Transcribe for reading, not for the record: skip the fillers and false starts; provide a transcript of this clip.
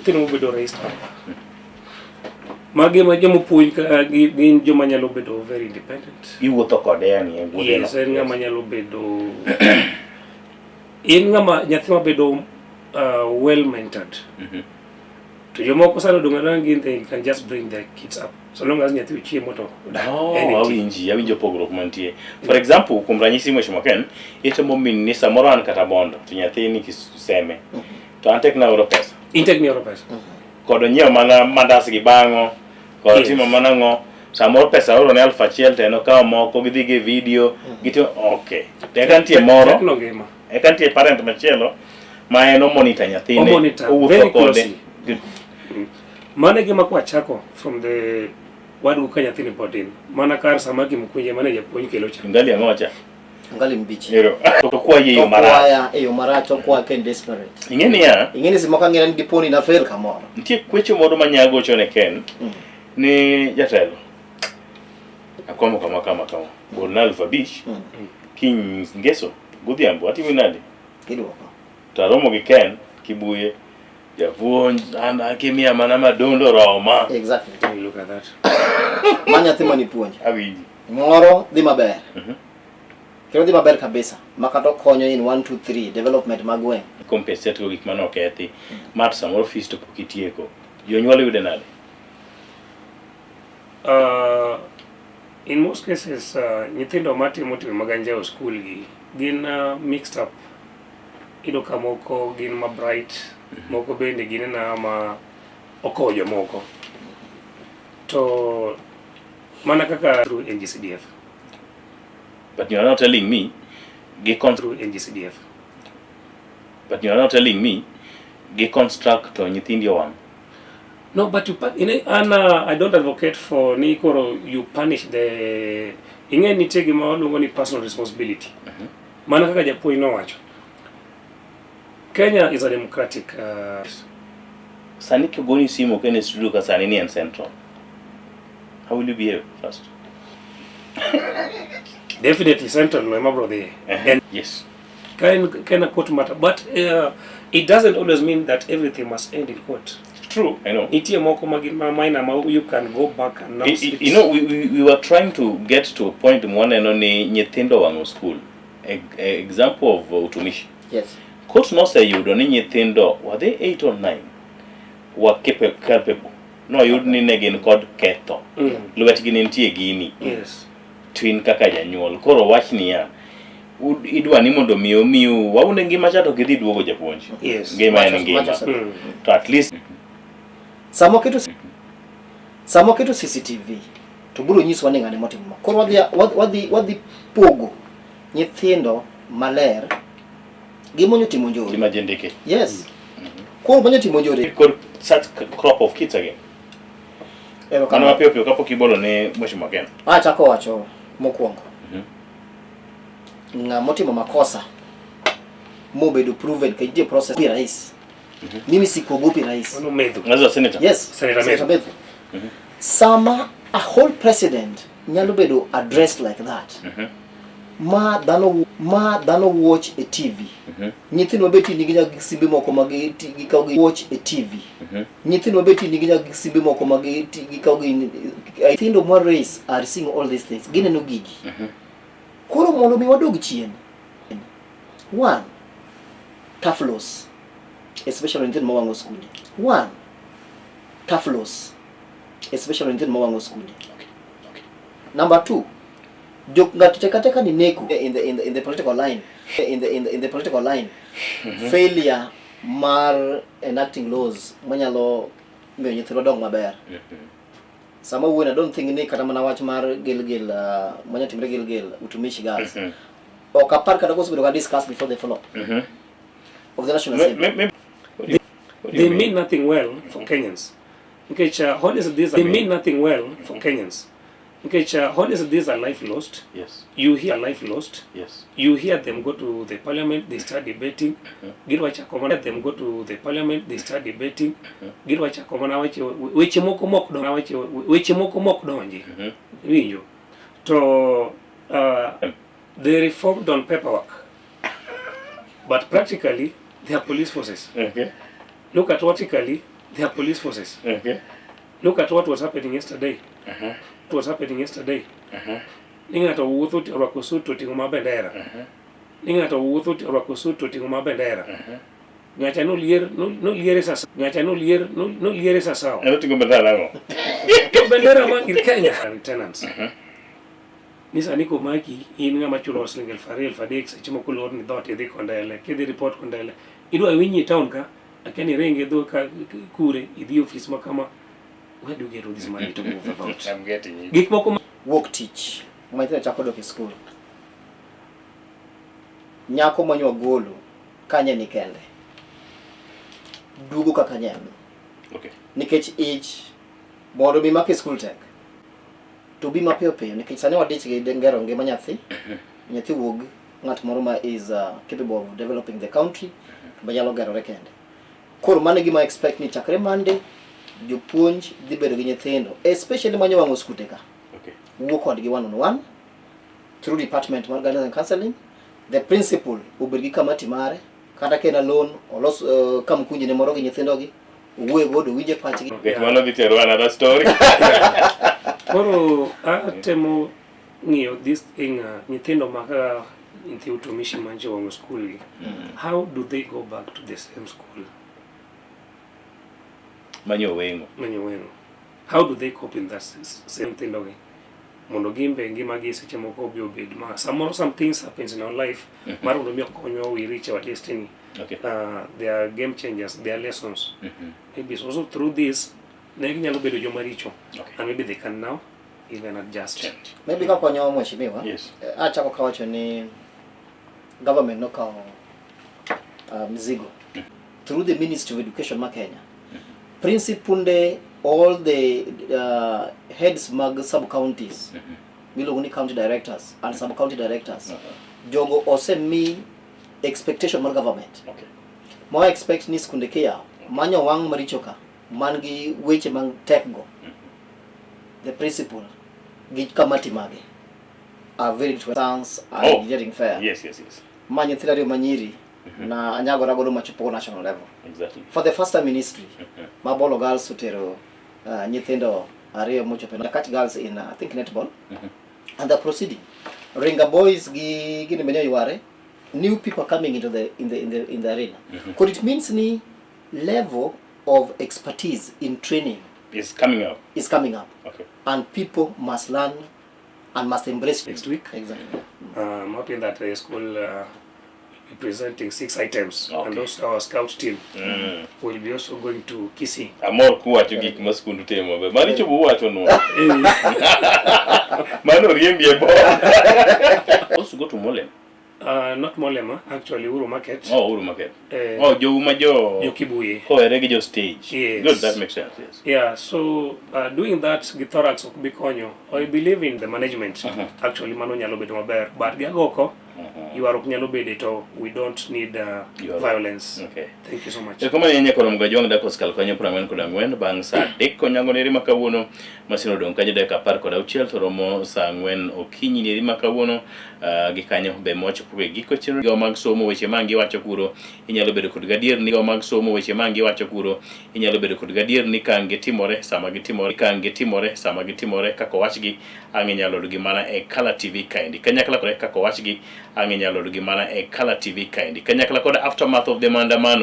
Nyithindo mobedo raised up. Magi ma joma opuonj ka gin joma nyalo bedo very independent. Iwuotho kode yani e wuodheno. Yes, en ng'ama nyalo bedo, en ng'ama nyathi mabedo well mentored. To jomoko sani odong' adong'a gin, they can just bring their kids up so long as nyathi ochiemo to odak. Oh, Anything. Awinji, awinjo pogruok mantie. For example, kuom ranyisi, Mheshimiwa Ken, itemo min ni samoro an kata bondo to nyathi ni kiseme. To an tek naoro pesa. Intake ni oro pesa. Kod onyiewo mana mandas gi bang'o, kod timo mana ng'o. Samoro pesa oro ne 1000 to en okawo moko gidhi gi video, gitimo okay. To eka nitie moro, Tekno ngima. Eka nitie parent machielo ma en omonita nyathine, Omonitor owuotho very kode. Closely. Mano e gima kwachako from the waduogo ka nyathini pod tin. Mana kar samaki mkunje mane japuonj kelo cha. Ngali ang'o cha? Ngali mbichi. Ero. To kwayi e yo marach. Okwaya e yo marach, okwaya ka en desperate. Ing'e niya, Ing'e ni seche moko ang'e ni diponi na fail kamoro. Nitie kwecho moro ma nya gocho ne Ken ni jatelo akwamo kama kama kama, golna 5000 kiny ngeso godhiambo atimo nade? Iduoko. To aromo gi Ken Kibuye, japuonj, an akimiya mana madondo roma. Exactly. Look at that. Ma nyathi mani puonjo. Awinji. Moro dhi maber. Kendo dhi maber kabisa. Ma kata okonyo in 1 2 3 development mag gweng'. Compensate go gik mane okethi ma to samoro fees to pok itieko, jonyuol yude nade? In most cases, nyithindo matimo timbe mag anjawo school gi gin mixed up. Iyudo ka moko gin ma bright, moko bende gin na ma okowo jomoko. To mana kaka through NGCDF. But you are not telling me gi con Through NGCDF. But you are not telling me gi construct to nyithindi owang'. No, but you know, I don't advocate for ni koro you punish the, ing'e nitie gima waluongo ni personal responsibility. Mana kaka japuonj nowacho. Kenya is a democratic Sani kogoni simu kene studio ka sani ni en central, how will you behave first? Definitely central no ema bro dhi. And ka en a court matter, but it doesn't always mean that everything must end in court. True, I know. Nitie moko ma gin ma minor ma you can go back and now sit. You know, we were trying to get to a point mwaneno ni nyithindo wang'o school. E example of utumishi. Court noseyudo ni nyithindo, were they 8 or 9, were culpable. Noyud ni ne gin kod ketho. Lwetgi ne nitie gini. Twin kaka janyuol. Koro wach niya, idwa ni mondo mi omiu waunde ngima cha to gidhi duogo japuonj. Ngima en ngima. To at least Sama waketo CCTV to biro nyisowa ni ng'ane motimo ma. Koro wadhi pogo nyithindo maler gi monyo timo njore. Gima jendeke. Yes. Koro monyo timo njore. Kod such crop of kids again. Mano Erokamano. mapiyo piyo kapok ibolo ne Mheshimiwa Ken. Achako wacho mokwongo. Ng'ama otimo makosa mobedo proven ka nitie process pi rais. Mimi sikuogopi rais. Mano Methu. Ngazo senator. Yes. Senator Senator Methu. Methu. Sama a whole president nyalo bedo addressed like that. Ma dhano watch e TV. Nyithindo mabet nigi nyaka simbe moko ma gikawo gi watch e TV. Nyithindo mabet nigi nyaka simbe moko ma gikawo gi nyithindo mwa race are seeing all these things. Gineno gigi. Koro mondo mi wadog chien. One, tough laws, especially nyithindo mawang'o skunde. One, tough laws, especially nyithindo mawang'o skunde. Number two, jok ng'ato teka teka ni neko in the political line in the political line failure mar enacting laws manyalo miyo nyithindwa dong maber. Sama wuoyo, I don't think ni kata mana wach mar Gilgil, manya timre Gilgil Utumishi Girls, ok apar kata kosebedo ka discuss before the floor of the National Assembly. What do you They mean? Mean nothing well for Kenyans. Nikech honestly, these they mean nothing well for Kenyans. Nikech honestly, these are life lost. You hear life lost. You hear them go to the parliament, they start debating. Girwachako mana them go to the parliament, they start debating. Girwachako mana weche weche moko mok donji, weche weche moko mok donji. Winjo. To they reformed on paperwork. But practically, they are police forces. Look at practically, They are police forces. Okay. Look at what was happening yesterday. What was happening yesterday. Ni ng'ato wuotho to orwako suit to oting'o ma bendera. Ni ng'ato wuotho to orwako suit to oting'o ma bendera. Ng'acha nolier noliere sasa. Ng'acha nolier noliere sasa. En oting'o bendera nang'o? To bendera ma ir Kenya and tenants. Ni sani komaki in ng'ama chulo siling 2000 3000 seche moko lorni dhoot idhi Kondele kidhi report Kondele idwa winyi e town ka akia ni ringi idhi ka kure idhi ofis ma kama where do you get all this money to move about I'm getting it. gik moko ma wuok tich ma nyithindo chako dok e skul nyako manywa golo kanye ni kende duogo kaka nyami Okay. nikech ich mondo mi make skul tek to bi mapiyo piyo nikech sani wadich gi gero ngima nyathi nyathi wuog ng'at moro ma is capable of developing the country to be nyalo gerore kende koro mano e gima expect ni chakre Monday jopuonj dhi bedo gi nyithindo especially manyo wang'o skunde ka Okay. wuo kodgi one on one through department mar guidance and counseling the principal obed gi kamati mare kata ka en alone olos kamkunji ne moro gi nyithindogi owuoye godo owinje pachgi Okay, mano dhi tero another story. Koro atemo ng'iyo this thing nyithindo ma kaka nyithi utumishi manche wang'o skul gi how do they go back to the same school Manyo weng'o. manyo weng'o how do they cope in that same nyithindo gi mondo gin be ngimagi seche moko obi obed ma samoro some things happens in our life mar mondo mi okonywa we reach our destiny Okay. They are game changers they are lessons maybe it's also through this ne ginyalo bedo joma richo Okay. and maybe they can now even adjust Change. maybe kakonyo mheshimiwa Yes. Achako kawacho ni government nokawo mzigo through the ministry of education ma Kenya principal all the heads mag sub counties miluongo ni county directors and sub county directors jogo osemi expectation mar government Okay. ma expect ni skunde kiyawo manyo wang' maricho ka man gi weche mag tek go the principal gi kamati mage are very to science and Oh. engineering fair Yes. ma nyithindo ariyo manyiri na anyagora godo machopo national level Exactly. for the first time in history Mabolo girls otero nyithindo ariyo mochopo Nyakach girls in I think netball and they're proceeding Ringa boys gi gini menyo yware new people coming into the in the in the in the arena mm it means ni level of expertise in training It's coming up. is coming up Okay. and people must learn and must embrace Next week. Exactly. I'm hoping that the school will be presenting 6 items Okay. and also our scout team will be also going to Kisii. Amor kuwacho gik ma skundu timo be. Maricho be uwacho nwa. Mano riembi e bo. Also go to Molem. Not Molema, actually Uru Market. Oh, Uru Market. Oh, jo ma jo Jo Kibuye. Kowere gi jo stage. Yes. Good, that makes sense. Yes. Yeah, so doing that gi thorax ok bi konyo. I believe in the management. Actually mano nyalo bedo maber, but gi agoko ywaruok nyalo bede to we don't need violence. Okay. Thank you so much. Erokamano ahinya kuom Gajwang' dak oskal kanyo 44 bang' saa 3 onyango neri ma kawuono masino odong' kanyo dakika 16 to romo saa 4 okinyi neri ma kawuono gi kanyo be mochopo e giko chenro migawo mag somo weche ma giwacho kuro inyalo bedo kod gadier ni migawo mag somo weche ma giwacho kuro inyalo bedo kod gadier ni ka gitimore sama gitimore ka gitimore sama gitimore kaka owachgi ang' inyalo yudogi mana e Kala TV kaendi kanyakla kod kaka owachgi ang' inyalo yudogi mana e Kala TV kaendi kanyakla kod aftermath of the maandamano.